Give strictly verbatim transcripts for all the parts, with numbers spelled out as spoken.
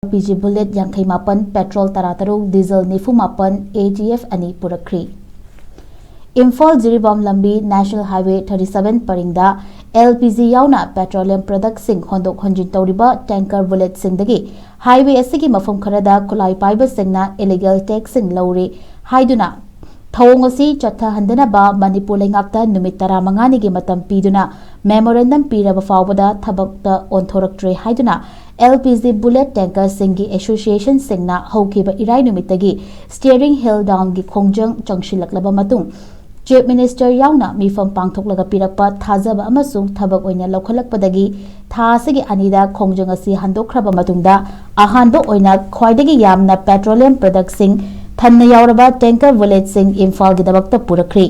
L P G Bullet ꯌꯥꯡꯈꯩ ꯃꯥꯄꯟ, petrol ꯇꯔꯥ ꯇꯔꯨꯛ, diesel ꯅꯤꯐꯨ ꯃꯥꯄꯟ, A T F ꯑꯅꯤ ꯄꯨꯔꯛꯈ꯭ꯔꯤ꯫ ꯏꯝꯐꯥꯜ ꯖꯤꯔꯤꯕꯥꯝ ꯂꯝꯕꯤ National Highway thirty seven ꯄꯔꯤꯡꯗ L P G ꯌꯥꯎꯅ petroleum productꯁꯤꯡ ꯍꯣꯟꯗꯣꯛ ꯍꯣꯟꯖꯤꯟ ꯇꯧꯔꯤꯕ tanker bulletꯁꯤꯡꯗꯒꯤ highway ꯑꯁꯤꯒꯤ ꯃꯐꯝ ꯈꯔꯗ ꯈꯨꯠꯂꯥꯏ ꯄꯥꯏꯕꯁꯤꯡꯅ illegal taxꯁꯤꯡ ꯂꯧꯔꯤ ꯍꯥꯏꯗꯨꯅ ꯊꯧꯑꯣꯡ ꯑꯁꯤ ꯆꯠꯊꯍꯟꯗꯅꯕ ꯃꯅꯤꯄꯨꯔ ꯂꯩꯉꯥꯛꯇ ꯅꯨꯃꯤꯠ ꯇꯔꯥꯃꯉꯥꯅꯤꯒꯤ ꯃꯇꯝ ꯄꯤꯗꯨꯅ memorandum ꯄꯤꯔꯕ ꯐꯥꯎꯕꯗ ꯊꯕꯛꯇ ꯑꯣꯟꯊꯣꯔꯛꯇ꯭ꯔꯦ ꯍꯥꯏꯗꯨꯅ L P G bullet tankerꯁꯤꯡꯒꯤ associationꯁꯤꯡꯅ ꯍꯧꯈꯤꯕ ꯏꯔꯥꯏ ꯅꯨꯃꯤꯠꯇꯒꯤ Steering Hill Downgꯒꯤ ꯈꯣꯡꯖꯪ ꯆꯪꯁꯤꯜꯂꯛꯂꯕ ꯃꯇꯨꯡ Chief Minister ꯌꯥꯎꯅ ꯃꯤꯐꯝ ꯄꯥꯡꯊꯣꯛꯂꯒ ꯄꯤꯔꯛꯄ ꯊꯥꯖꯕ ꯑꯃꯁꯨꯡ ꯊꯕꯛ ꯑꯣꯏꯅ ꯂꯧꯈꯠꯂꯛꯄꯗꯒꯤ ꯊꯥ ꯑꯁꯤꯒꯤ ꯑꯅꯤꯗ ꯈꯣꯡꯖꯪ ꯑꯁꯤ ꯍꯟꯗꯣꯛꯈ꯭ꯔꯕ ꯃꯇꯨꯡꯗ ꯑꯍꯥꯟꯕ ꯑꯣꯏꯅ ꯈ꯭ꯋꯥꯏꯗꯒꯤ ꯌꯥꯝꯅ petroleum productꯁꯤꯡ ꯊꯟꯅ ꯌꯥꯎꯔꯕ tanker bulletꯁꯤꯡ ꯏꯝꯐꯥꯜꯒꯤꯗꯃꯛꯇ ꯄꯨꯔꯛꯈ꯭ꯔꯤ꯫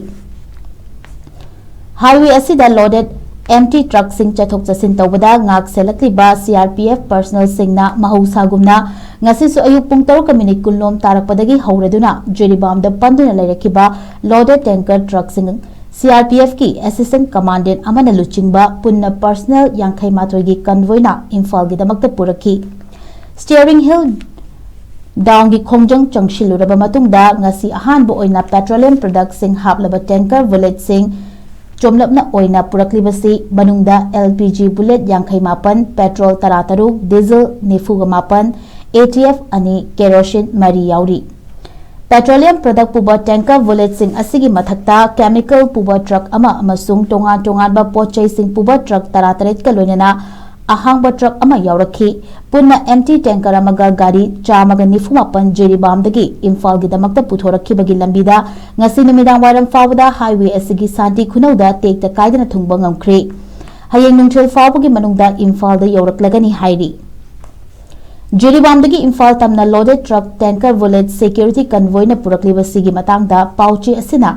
Highway ꯑꯁꯤꯗ loaded empty truckꯁꯤꯡ ꯆꯠꯊꯣꯛ ꯆꯠꯁꯤꯟ ꯇꯧꯕꯗ ꯉꯥꯛ ꯁꯦꯜꯂꯛꯂꯤꯕ C R P F personnelꯁꯤꯡꯅ ꯃꯍꯧꯁꯥꯒꯨꯝꯅ ꯉꯁꯤꯁꯨ ꯑꯌꯨꯛ ꯄꯨꯡ ꯇꯔꯨꯛꯀ ꯃꯤꯅꯤꯠ ꯀꯨꯟꯂꯣꯝ ꯇꯥꯔꯛꯄꯗꯒꯤ ꯍꯧꯔꯗꯨꯅ ꯖꯤꯔꯤꯕꯥꯝꯗ ꯄꯟꯗꯨꯅ ꯂꯩꯔꯛꯈꯤꯕ loaded tanker truckꯁꯤꯡ C R P Fꯀꯤ assistant commandant ꯑꯃꯅ ꯂꯨꯆꯤꯡꯕ ꯄꯨꯟꯅ personnel ꯌꯥꯡꯈꯩ ꯃꯥꯊꯣꯏꯒꯤ convoyꯅ ꯏꯝꯐꯥꯜꯒꯤꯗꯃꯛꯇ ꯄꯨꯔꯛꯈꯤ꯫ Steering Hill Downgꯒꯤ ꯈꯣꯡꯖꯪ ꯆꯪꯁꯤꯜꯂꯨꯔꯕ ꯃꯇꯨꯡꯗ ꯉꯁꯤ ꯑꯍꯥꯟꯕ ꯑꯣꯏꯅ petroleum productꯁꯤꯡ ꯍꯥꯞꯂꯕ tanker bulletꯁꯤꯡ ꯆꯣꯝꯂꯞꯅ ꯑꯣꯏꯅ ꯄꯨꯔꯛꯂꯤꯕꯁꯤ ꯃꯅꯨꯡꯗ L P G bullet ꯌꯥꯡꯈꯩ ꯃꯥꯄꯟ, petrol ꯇꯔꯥ ꯇꯔꯨꯛ, diesel ꯅꯤꯐꯨꯒ ꯃꯥꯄꯟ, A T F ꯑꯅꯤ, kerosene ꯃꯔꯤ ꯌꯥꯎꯔꯤ꯫ Petroleum product ꯄꯨꯕ tanker bulletꯁꯤꯡ ꯑꯁꯤꯒꯤ ꯃꯊꯛꯇ chemical ꯄꯨꯕ truck ꯑꯃ ꯑꯃꯁꯨꯡ ꯇꯣꯉꯥꯟ ꯇꯣꯉꯥꯟꯕ ꯄꯣꯠ ꯆꯩꯁꯤꯡ ꯄꯨꯕ truck ꯇꯔꯥ ꯇꯔꯦꯠꯀ ꯂꯣꯏꯅꯅ ꯑꯍꯥꯡꯕ truck ꯑꯃ ꯌꯥꯎꯔꯛꯈꯤ꯫ ꯄꯨꯟꯅ empty tanker ꯑꯃꯒ ꯒꯥꯔꯤ ꯆꯥꯝꯃꯒ ꯅꯤꯐꯨ ꯃꯥꯄꯟ ꯖꯤꯔꯤꯕꯥꯝꯗꯒꯤ ꯏꯝꯐꯥꯜꯒꯤꯗꯃꯛꯇ ꯄꯨꯊꯣꯔꯛꯈꯤꯕꯒꯤ ꯂꯝꯕꯤꯗ ꯉꯁꯤ ꯅꯨꯃꯤꯗꯥꯡ ꯋꯥꯏꯔꯝ ꯐꯥꯎꯕꯗ highway ꯑꯁꯤꯒꯤ ꯁꯥꯟꯇꯤ ꯈꯨꯅꯧꯗ ꯇꯦꯛꯇ ꯀꯥꯏꯗꯅ ꯊꯨꯡꯕ ꯉꯝꯈ꯭ꯔꯦ꯫ ꯍꯌꯦꯡ ꯅꯨꯡꯊꯤꯜ ꯐꯥꯎꯕꯒꯤ ꯃꯅꯨꯡꯗ ꯏꯝꯐꯥꯜꯗ ꯌꯧꯔꯛꯂꯒꯅꯤ ꯍꯥꯏꯔꯤ꯫ ꯖꯤꯔꯤꯕꯥꯝꯗꯒꯤ ꯏꯝꯐꯥꯜ ꯇꯝꯅ loaded truck tanker bullet security convoyꯅ ꯄꯨꯔꯛꯂꯤꯕꯁꯤꯒꯤ ꯃꯇꯥꯡꯗ ꯄꯥꯎꯆꯦ ꯑꯁꯤꯅ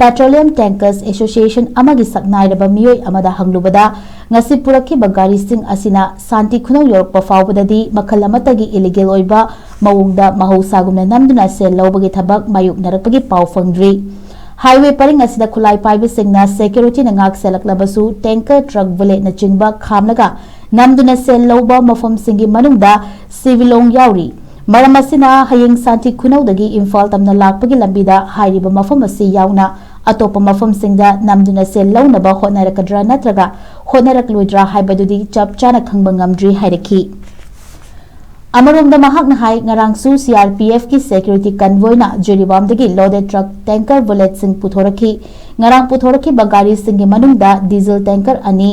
Petroleum Tankers Association ꯑꯃꯒꯤ ꯁꯛꯅꯥꯏꯔꯕ ꯃꯤꯑꯣꯏ ꯑꯃꯗ ꯍꯪꯂꯨꯕꯗ, ꯉꯁꯤ ꯄꯨꯔꯛꯈꯤꯕ ꯒꯥꯔꯤꯁꯤꯡ ꯑꯁꯤꯅ ꯁꯥꯟꯇꯤ ꯈꯨꯅꯧ ꯌꯧꯔꯛꯄ ꯐꯥꯎꯕꯗꯗꯤ ꯃꯈꯜ ꯑꯃꯠꯇꯒꯤ illegal ꯑꯣꯏꯕ ꯃꯑꯣꯡꯗ ꯃꯍꯧꯁꯥꯒꯨꯝꯅ ꯅꯝꯗꯨꯅ ꯁꯦꯜ ꯂꯧꯕꯒꯤ ꯊꯕꯛ ꯃꯥꯌꯣꯛꯅꯔꯛꯄꯒꯤ ꯄꯥꯎ ꯐꯪꯗ꯭ꯔꯤ꯫ Highway ꯄꯔꯤꯡ ꯑꯁꯤꯗ ꯈꯨꯠꯂꯥꯏ ꯄꯥꯏꯕꯁꯤꯡꯅ securityꯅ ꯉꯥꯛ ꯁꯦꯜꯂꯛꯂꯕꯁꯨ tanker truck bulletꯅꯆꯤꯡꯕ ꯈꯥꯝꯂꯒ ꯅꯝꯗꯨꯅ ꯁꯦꯜ ꯂꯧꯕ ꯃꯐꯝꯁꯤꯡꯒꯤ ꯃꯅꯨꯡꯗ ꯁꯤꯕꯤꯂꯣꯡ ꯌꯥꯎꯔꯤ꯫ ꯃꯔꯝ ꯑꯁꯤꯅ ꯍꯌꯦꯡ ꯁꯥꯟꯇꯤ ꯈꯨꯅꯧꯗꯒꯤ ꯏꯝꯐꯥꯜ ꯇꯝꯅ ꯂꯥꯛꯄꯒꯤ ꯂꯝꯕꯤꯗ ꯍꯥꯏꯔꯤꯕ ꯃꯐꯝ ꯑꯁꯤ ꯌꯥꯎꯅ ꯑꯇꯣꯞꯄ ꯃꯐꯝꯁꯤꯡꯗ ꯅꯝꯗꯨꯅ ꯁꯦꯜ ꯂꯧꯅꯕ ꯍꯣꯠꯅꯔꯛꯀꯗ꯭ꯔꯥ ꯅꯠꯇ꯭ꯔꯒ ꯍꯣꯠꯅꯔꯛꯂꯣꯏꯗ꯭ꯔꯥ ꯍꯥꯏꯕꯗꯨꯗꯤ ꯆꯞ ꯆꯥꯅ ꯈꯪꯕ ꯉꯝꯗ꯭ꯔꯤ ꯍꯥꯏꯔꯛꯈꯤ꯫ ꯑꯃꯔꯣꯝꯗ ꯃꯍꯥꯛꯅ ꯍꯥꯏ, ꯉꯔꯥꯡꯁꯨ ꯁꯤ ꯑꯥꯔ ꯄꯤ ꯑꯦꯐꯀꯤ ꯁꯦꯀ꯭ꯌꯨꯔꯤꯇꯤ ꯀꯟꯚꯣꯏꯅ ꯖꯤꯔꯤꯕꯥꯝꯗꯒꯤ ꯂꯣꯗꯦꯗ ꯇ꯭ꯔꯛ ꯇꯦꯡꯀꯔ ꯕꯨꯂꯦꯠꯁꯤꯡ ꯄꯨꯊꯣꯔꯛꯈꯤ꯫ ꯉꯔꯥꯡ ꯄꯨꯊꯣꯔꯛꯈꯤꯕ ꯒꯥꯔꯤꯁꯤꯡꯒꯤ ꯃꯅꯨꯡꯗ ꯗꯤꯖꯜ ꯇꯦꯡꯀꯔ ꯑꯅꯤ,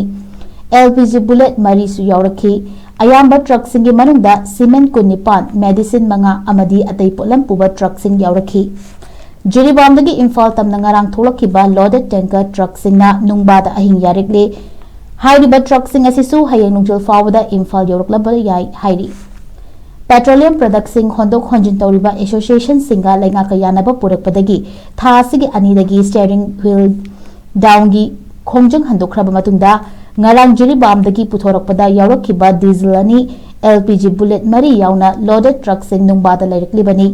ꯑꯦꯜ ꯄꯤ ꯖꯤ ꯕꯨꯂꯦꯠ ꯃꯔꯤꯁꯨ ꯌꯥꯎꯔꯛꯈꯤ꯫ ꯑꯌꯥꯝꯕ ꯇ꯭ꯔꯛꯁꯤꯡꯒꯤ ꯃꯅꯨꯡꯗ ꯁꯤꯃꯦꯟ ꯀꯨꯟꯅꯤꯄꯥꯟ, ꯃꯦꯗꯤꯁꯤꯟ ꯃꯉꯥ ꯑꯃꯗꯤ ꯑꯇꯩ ꯄꯣꯠꯂꯝ ꯄꯨꯕ ꯇ꯭ꯔꯛꯁꯤꯡ ꯌꯥꯎꯔꯛꯈꯤ꯫ ꯖꯤꯔꯤꯕꯥꯝꯗꯒꯤ ꯏꯝꯐꯥꯜ ꯇꯝꯅ ꯉꯔꯥꯡ ꯊꯣꯛꯂꯛꯈꯤꯕ ꯂꯣꯗꯦꯗ ꯇꯦꯡꯀꯔ ꯇ꯭ꯔꯛꯁꯤꯡꯅ ꯅꯨꯡꯕꯥꯗ ꯑꯍꯤꯡ ꯌꯥꯔꯛꯂꯦ꯫ ꯍꯥꯏꯔꯤꯕ ꯇ꯭ꯔꯛꯁꯤꯡ ꯑꯁꯤꯁꯨ ꯍꯌꯦꯡ ꯅꯨꯡꯊꯤꯜ ꯐꯥꯎꯕꯗ ꯏꯝꯐꯥꯜ ꯌꯧꯔꯛꯂꯕ ꯌꯥꯏ ꯍꯥꯏꯔꯤ꯫ ꯄꯦꯇ꯭ꯔꯣꯂꯤꯌꯝ ꯄ꯭ꯔꯗꯛꯁꯤꯡ ꯍꯣꯟꯗꯣꯛ ꯍꯣꯟꯖꯤꯟ ꯇꯧꯔꯤꯕ ꯑꯦꯁꯣꯁꯤꯌꯦꯁꯟꯁꯤꯡꯒ ꯂꯩꯉꯥꯛꯀ ꯌꯥꯅꯕ ꯄꯨꯔꯛꯄꯗꯒꯤ ꯊꯥ ꯑꯁꯤꯒꯤ ꯑꯅꯤꯗꯒꯤ ꯁ꯭ꯇꯤꯌꯔꯤꯡ ꯋꯤꯜ ꯗꯥꯎꯟꯒꯤ ꯈꯣꯡꯖꯪ ꯍꯟꯗꯣꯛꯈ꯭ꯔꯕ ꯃꯇꯨꯡꯗ ꯉꯔꯥꯡ ꯖꯤꯔꯤꯕꯥꯝꯗꯒꯤ ꯄꯨꯊꯣꯔꯛꯄꯗ ꯌꯥꯎꯔꯛꯈꯤꯕ ꯗꯤꯖꯜ ꯑꯅꯤ, ꯑꯦꯜ ꯄꯤ ꯖꯤ ꯕꯨꯂꯦꯠ ꯃꯔꯤ ꯌꯥꯎꯅ ꯂꯣꯗꯦꯗ ꯇ꯭ꯔꯛꯁꯤꯡ ꯅꯨꯡꯕꯥꯗ ꯂꯩꯔꯛꯂꯤꯕꯅꯤ꯫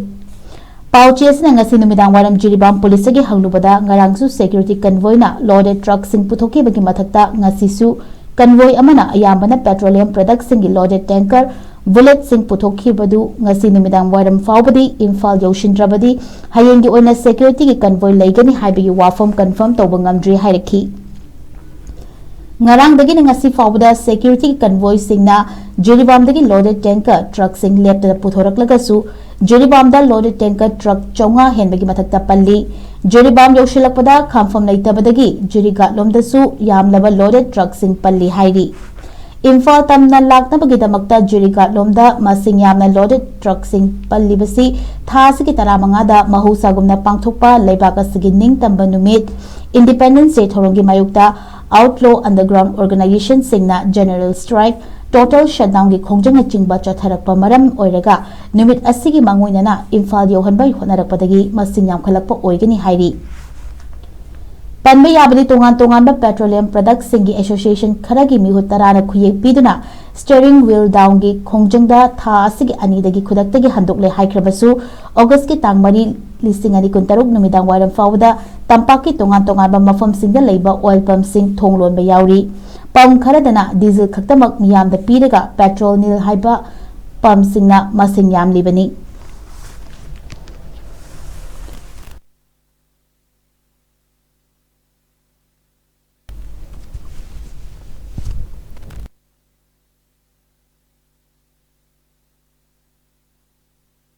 ꯄꯥꯎꯆꯦ ꯑꯁꯤꯅ ꯉꯁꯤ ꯅꯨꯃꯤꯗꯥꯡ ꯋꯥꯏꯔꯝ ꯖꯤꯔꯤꯕꯥꯝ ꯄꯨꯂꯤꯁꯇꯒꯤ ꯍꯪꯂꯨꯕꯗ ꯉꯔꯥꯡꯁꯨ ꯁꯦꯀ꯭ꯌꯨꯔꯤꯇꯤ ꯀꯟꯚꯣꯏꯅ ꯂꯣꯗꯦꯗ ꯇ꯭ꯔꯛꯁꯤꯡ ꯄꯨꯊꯣꯛꯈꯤꯕꯒꯤ ꯃꯊꯛꯇ ꯉꯁꯤꯁꯨ ꯀꯟꯚꯣꯏ ꯑꯃꯅ ꯑꯌꯥꯝꯕꯅ ꯄꯦꯇ꯭ꯔꯣꯂꯤꯌꯝ ꯄ꯭ꯔꯗꯛꯁꯤꯡꯒꯤ ꯂꯣꯗꯦꯗ ꯇꯦꯡꯀꯔ ꯕꯨꯂꯦꯠꯁꯤꯡ ꯄꯨꯊꯣꯛꯈꯤꯕꯗꯨ ꯉꯁꯤ ꯅꯨꯃꯤꯗꯥꯡ ꯋꯥꯏꯔꯝ ꯐꯥꯎꯕꯗꯤ ꯏꯝꯐꯥꯜ ꯌꯧꯁꯤꯟꯗ꯭ꯔꯕꯗꯤ ꯍꯌꯦꯡꯒꯤ ꯑꯣꯏꯅ ꯁꯦꯀ꯭ꯌꯨꯔꯤꯇꯤꯒꯤ ꯀꯟꯚꯣꯏ ꯂꯩꯒꯅꯤ ꯍꯥꯏꯕꯒꯤ ꯋꯥꯐꯝ ꯀꯟꯐꯥꯔꯝ ꯇꯧꯕ ꯉꯝꯗ꯭ꯔꯤ ꯍꯥꯏꯔꯛꯈꯤ꯫ ꯉꯔꯥꯡꯗꯒꯤꯅ ꯉꯁꯤ ꯐꯥꯎꯕꯗ ꯁꯦꯀ꯭ꯌꯨꯔꯤꯇꯤ ꯀꯟꯚꯣꯏꯁꯤꯡꯅ ꯖꯤꯔꯤꯕꯥꯝꯗꯒꯤ ꯂꯣꯗꯦꯗ ꯇꯦꯡꯀꯔ ꯇ꯭ꯔꯛꯁꯤꯡ ꯂꯦꯞꯇꯅ ꯄꯨꯊꯣꯔꯛꯂꯒꯁꯨ ꯖꯤꯔꯤꯕꯥꯝꯗ ꯂꯣꯗꯦꯗ ꯇꯦꯡꯀꯔ ꯇ꯭ꯔꯛ ꯆꯥꯝꯃꯉꯥ ꯍꯦꯟꯕꯒꯤ ꯃꯊꯛꯇ ꯄꯜꯂꯤ꯫ ꯖꯤꯔꯤꯕꯥꯝ ꯌꯧꯁꯤꯜꯂꯛꯄꯗ ꯈꯥꯝꯐꯝ ꯂꯩꯇꯕꯗꯒꯤ ꯖꯤꯔꯤꯒꯥꯠꯂꯣꯝꯗꯁꯨ ꯌꯥꯝꯂꯕ ꯂꯣꯗꯦꯗ ꯇ꯭ꯔꯛꯁꯤꯡ ꯄꯜꯂꯤ ꯍꯥꯏꯔꯤ꯫ ꯏꯝꯐꯥꯜ ꯇꯝꯅ ꯂꯥꯛꯅꯕꯒꯤꯗꯃꯛꯇ ꯖꯤꯔꯤꯒꯥꯠꯂꯣꯝꯗ ꯃꯁꯤꯡ ꯌꯥꯝꯅ ꯂꯣꯗꯦꯗ ꯇ꯭ꯔꯛꯁꯤꯡ ꯄꯜꯂꯤꯕꯁꯤ ꯊꯥ ꯑꯁꯤꯒꯤ ꯇꯔꯥꯃꯉꯥꯗ ꯃꯍꯧꯁꯥꯒꯨꯝꯅ ꯄꯥꯡꯊꯣꯛꯄ ꯂꯩꯕꯥꯛ ꯑꯁꯤꯒꯤ ꯅꯤꯡꯇꯝꯕ ꯅꯨꯃꯤꯠ, ꯏꯟꯗꯤꯄꯦꯟꯗꯦꯟꯁ ꯗꯦ ꯊꯧꯔꯝꯒꯤ ꯃꯥꯌꯣꯛꯇ ꯑꯥꯎꯠꯂꯣ ꯑꯟꯗꯔꯒ꯭ꯔꯥꯎꯟ ꯑꯣꯔꯒꯅꯥꯏꯖꯦꯁꯟꯁꯤꯡꯅ ꯖꯦꯅꯔꯦꯜ ꯁ꯭ꯇ꯭ꯔꯥꯏꯛ, ꯇꯣꯇꯦꯜ ꯁꯠꯗꯥꯎꯟꯒꯤ ꯈꯣꯡꯖꯪꯅꯆꯤꯡꯕ ꯆꯠꯊꯔꯛꯄ ꯃꯔꯝ ꯑꯣꯏꯔꯒ ꯅꯨꯃꯤꯠ ꯑꯁꯤꯒꯤ ꯃꯥꯡꯑꯣꯏꯅꯅ ꯏꯝꯐꯥꯜ ꯌꯧꯍꯟꯕ ꯍꯣꯠꯅꯔꯛꯄꯗꯒꯤ ꯃꯁꯤꯡ ꯌꯥꯝꯈꯠꯂꯛꯄ ꯑꯣꯏꯒꯅꯤ ꯍꯥꯏꯔꯤ꯫ ꯄꯟꯕ ꯌꯥꯕꯗꯤ ꯇꯣꯉꯥꯟ ꯇꯣꯉꯥꯟꯕ ꯄꯦꯇ꯭ꯔꯣꯂꯤꯌꯝ ꯄ꯭ꯔꯗꯛꯁꯤꯡꯒꯤ ꯑꯦꯁꯣꯁꯤꯌꯦꯁꯟ ꯈꯔꯒꯤ ꯃꯤꯍꯨꯠ ꯇꯔꯥꯅ ꯈꯨꯌꯦꯛ ꯄꯤꯗꯨꯅ ꯁ꯭ꯇꯤꯌꯔꯤꯡ ꯋꯤꯜ ꯗꯥꯎꯟꯒꯤ ꯈꯣꯡꯖꯪꯗ ꯊꯥ ꯑꯁꯤꯒꯤ ꯑꯅꯤꯗꯒꯤ ꯈꯨꯗꯛꯇꯒꯤ ꯍꯟꯗꯣꯛꯂꯦ ꯍꯥꯏꯈ꯭ꯔꯕꯁꯨ ꯑꯣꯒꯁꯀꯤ ꯇꯥꯡ ꯃꯔꯤ, ꯂꯤꯁꯤꯡ ꯑꯅꯤ ꯀꯨꯟꯇꯔꯨꯛ ꯅꯨꯃꯤꯗꯥꯡ ꯋꯥꯏꯔꯝ ꯐꯥꯎꯕꯗ ꯇꯝꯄꯥꯛꯀꯤ ꯇꯣꯉꯥꯟ ꯇꯣꯉꯥꯟꯕ ꯃꯐꯝꯁꯤꯡꯗ ꯂꯩꯕ ꯑꯣꯏꯜ ꯄꯝꯁꯤꯡ ꯊꯣꯡ ꯂꯣꯟꯕ ꯌꯥꯎꯔꯤ꯫ ꯄꯝ ꯈꯔꯗꯅ ꯗꯤꯖꯜ ꯈꯛꯇꯃꯛ ꯃꯤꯌꯥꯝꯗ ꯄꯤꯔꯒ ꯄꯦꯇ꯭ꯔꯣꯜ ꯅꯤꯜ ꯍꯥꯏꯕ ꯄꯝꯁꯤꯡꯅ ꯃꯁꯤꯡ ꯌꯥꯝꯂꯤꯕꯅꯤ꯫